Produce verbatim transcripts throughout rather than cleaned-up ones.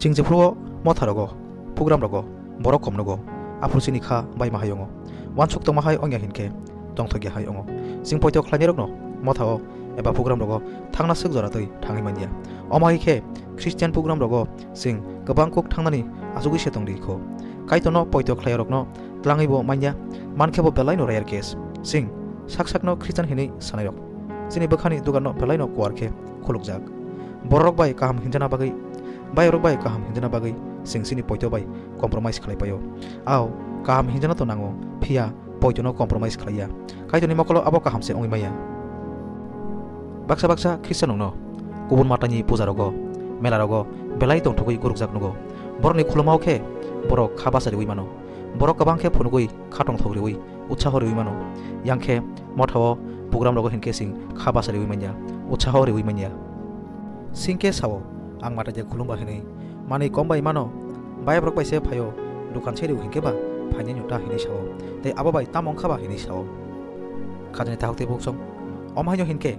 Chwng jephuru o motha rogo, program rogo, borok kom nugo, aphuru chini kha bai ma hai ongo. Wansuk tongma hai ongya hinkhe, tongthokya hai ongo. Chwng poito khlainai rokno motha o eba program rogo thangna swk jora twi thangwi manya. Omo hai khe Christian program rogo chwng kwbang kuk thangnani achugwi se tongdi kho. Kaitorno poito khlaiya rokno tlangwi bo manya, mankhe bo belai no rare case. Chwng sak sakno Christian hinwi sanai rok chini bwkhani dugan no belai no kuar khe khulukjak. Bororok bai kaham hinjana bagwi, bayorok bai kaham hinjana bagwi chwng chini poito bai compromise khlai paio. Ao, kaham hinjana to nango, phiya poito no compromise khlai ya. Kaitorni mokolo abo kaham se wngwi maya. Baksa baksa Christian rokno kubun matani puja rogo, mela rogo belai tongthokwi gurukjak nugo. Borokni khulumao khe borok kha bachariwi mano. Borok kwbang khe phunugwi kha tongthok riwi utsaho riwi mano. Yang khe motha o program rogo hinkhe chwng kha bachariwi manya, utsaho riwi manya. Chwng khe sao, ang matani khulumba hinwi, manwi kom bai mano, bayabrok bai se phaio, dukan se riwi hinkhe ba phainai no ta hinwi sao, tei abo bai tamo wngkha ba hinwi sao. Khajani tahok tei buksong, omo haino hinkhe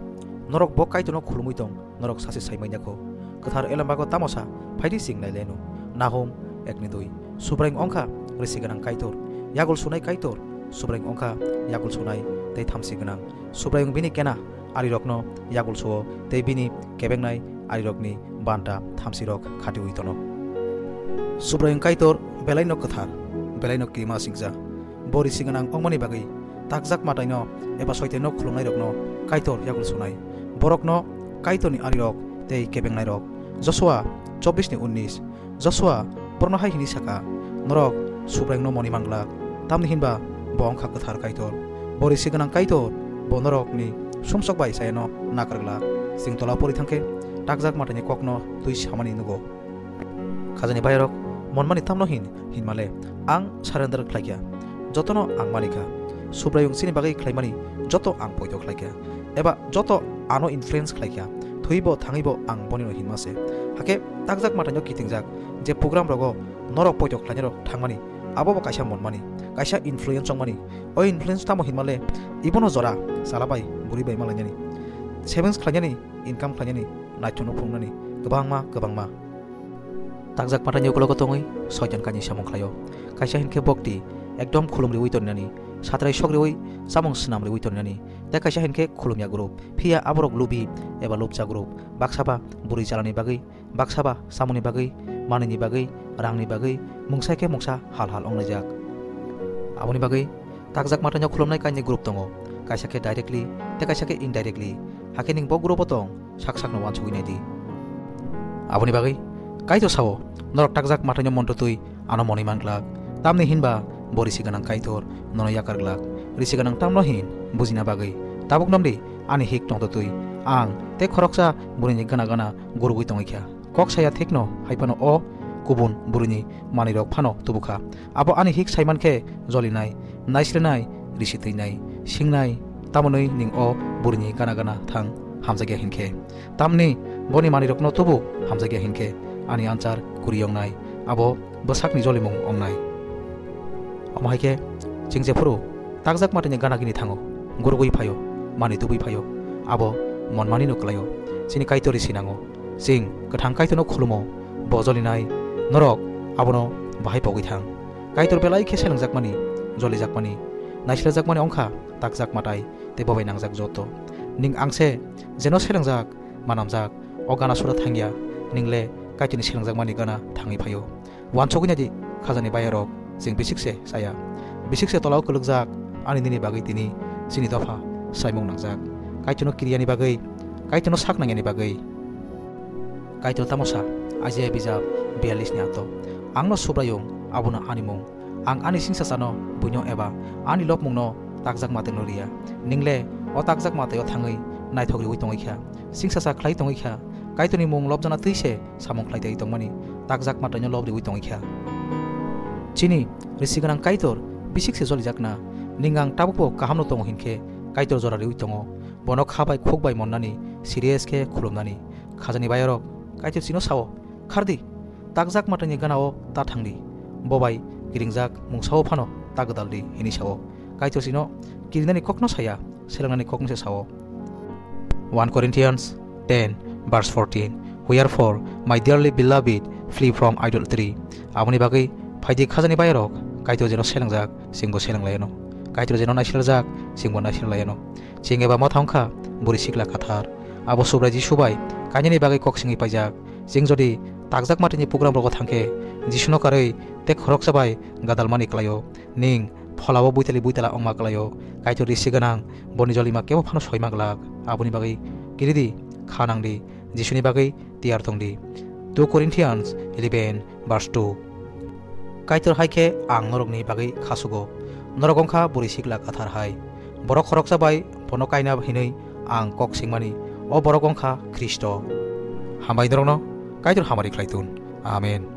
norok bo Kaitorno khulumwi tong, norok sachi sai manya kho. Kwthar elembago tamo sa, phaidi chwng nai leno. Nahum ekni dui. Subraiyung ongkha risi gwnang Kaitor, yagul sunai Kaitor. Subraiyung ongkha yagul sunai tei thamsi gwnang. Subraiyung bini kena arirokno yagul suo tei bini kebengnai arirokni banta thamsirok khatiui tono. Subraiyung Kaitor belaino kwthar, belaino kirima singcha. Bo risi gwnang ongmani bagwi takjak mataino eba soitaino khulumnairokno Kaitor yagul sunai. Borokno Kaitorni arirok tei kebengnairok. Josua chobbish ni unnish. Josua borokno hai hwnwi saka, "Norok Subraiyungno moni manglak, tamni hinba bo wngkha kwthar Kaitor. Bo risi gwnang Kaitor, bo norokni sumsok bai chayano nakarglak." Chwng tola pori thangkhe takjak mataini kokno twi samani nugo. Khajani bayarok, monmani tamno hin, hinmale, ang surrender khlaikha, jotono ang manikha. Subraiyung chini bagwi khlaimani joto ang poito khlaikha, eba joto ano influence khlaikha, thwibo thangwibo ang bonino hinma se. Hakhe takjak mataino kitingjak je program rogo norok poito khlainai rok thangmani, abo bo kaisa monmani, kaisa influence wngmani. O influence tamo hinmale, ibono jora chwla bai bwrwi bai malainani, savings khlainani, income khlainani, naithokno phunuknani, kwbangma kwbangma. Takjak mataini ukulogo tongwi soitan kainwi samung khlaio. Kaisa hinkhe bokti ekdom khulum riwi toninani, satrai sok riwi chamung swnam riwi toninani, tei kaisa hinkhe khulumya group, phiya aborok lubi eba lubja group, baksa ba bwrwi chalani bagwi, baksa ba samungni bagwi, manwini bagwi, rangni bagwi, mungsa khe mungsa hal hal wnglaijak. Aboni bagwi takjak mataino khulumnai kainwi group tongo, kaisa khe directly tei kaisa khe indirectly. Hakhe nwng bo group o tong, sak sakno uansugwi naidi. Aboni bagwi Kaitor sao, "Norok takjak mataino montotwi ano monwi manglak, tamni hinba bo risi gwnang Kaitor nono yakar glak." Risi gwnang tamno hin bujina bagwi tabuk nomdi ani hik tongtotwi ang tei khoroksa bwrwini gana gana gurugwi tongwi kha. Kok saya thikno hai phano o kubun bwrwini manwirok phano tubukha. Abo ani hik saiman khe jolinai, naislenai, risi twinai, singnai, tamonwi ning o bwrwini gana gana thang hamjakya hinkhe. Tamni boni manwirokno tubu hamjakya hinkhe ani anchar kuri wngnai, abo bwsakni jolimung wngnai. Omo hai khe chwng jephuru takjak mataini gana gini thango, gurugwi phaio, manwi tubui phaio, abo monmanino kwlaio. Chini Kaitor risi nango. Chwng kwthang Kaitorno khulumo, bo jolinai norok abono bahai pogwi thang. Kaitor belai khe selengjakmani, jolijakmani, naislerjakmani wngkha takjak matai tei bobai nangjak joto. Ning ang se jeno selengjak, manamjak, o gana sura thangya, ning le Kaitorni selengjakmani gana thangwi phaio. Uansugwi naidi, khajani bayarok, chwng bisik se chaya. Bisik se tolao kwlwkjak, ani nini bagwi tini chini dopha saimung nangjak. Kaitorno kiriyani bagwi, Kaitorno sak nangyani bagwi. Kaitor tamo sa, Isaiah bijap biyallis ni ato, "Angno Subraiyung, abono ani mung. Ang ani singsasano buino eba ani lobmungno takjak matwino riya. Ning le o takjak matwio thangwi naithok riwi tongwi kha, singsasa khlai tongwi kha, Kaitorni mung lobjana twi se samung khlai tei tongmani, takjak mataino lob riwi tongwi kha." Chini risi gwnang Kaitor bisik se jolijakna, ning ang tabukbo kahamno tongo hinkhe Kaitor jora riwi tongo, bono kha bai khuk bai monnani, serious khe khulumnani. Khajani bayarok, Kaitor chino sao, "Khardi, takjak mataini ganao ta thangdi, bo bai kiringjak mungsao phano ta gwdaldi," hinwi sao. Kaitor chino kirinani kokno saya, selengnani kokno se sao. One Corinthians ten, verse fourteen, "Wherefore, my dearly beloved, Flee from idolatry. Aboni bagwi phaidi khajani bayarok, Kaitor jeno selangjak, chwngbo selanglaiano. Kaitor jeno naislerjak, chwngbo naislerlaiano. Chwng eba motha wngkha bwrwi sikla kathar. Abo Subrai Jisu bai kainani bagwi kok singwi paijak. Chwng jodi takjak matini program rogo thangkhe, Jisuno karwi tei khoroksa bai gadalmani klaio. Ning pholao buitali buitala wngma klaio. Kaitor risi gwnang, boni jolima kebo phano soima glak. Aboni bagwi kiridi, kha nangdi, Jisuni bagwi tiyar tongdi. Two Corinthians eleven verse two. Kaitor hai khe ang norokni bagwi khasugo. Norok wngkha bwrwi sikla kathar hai. Borok khoroksa bai bono kaina hinwi ang kok singmani. O borok wngkha Khristo. Hambai norokno Kaitor hamari khlai tun. Amen.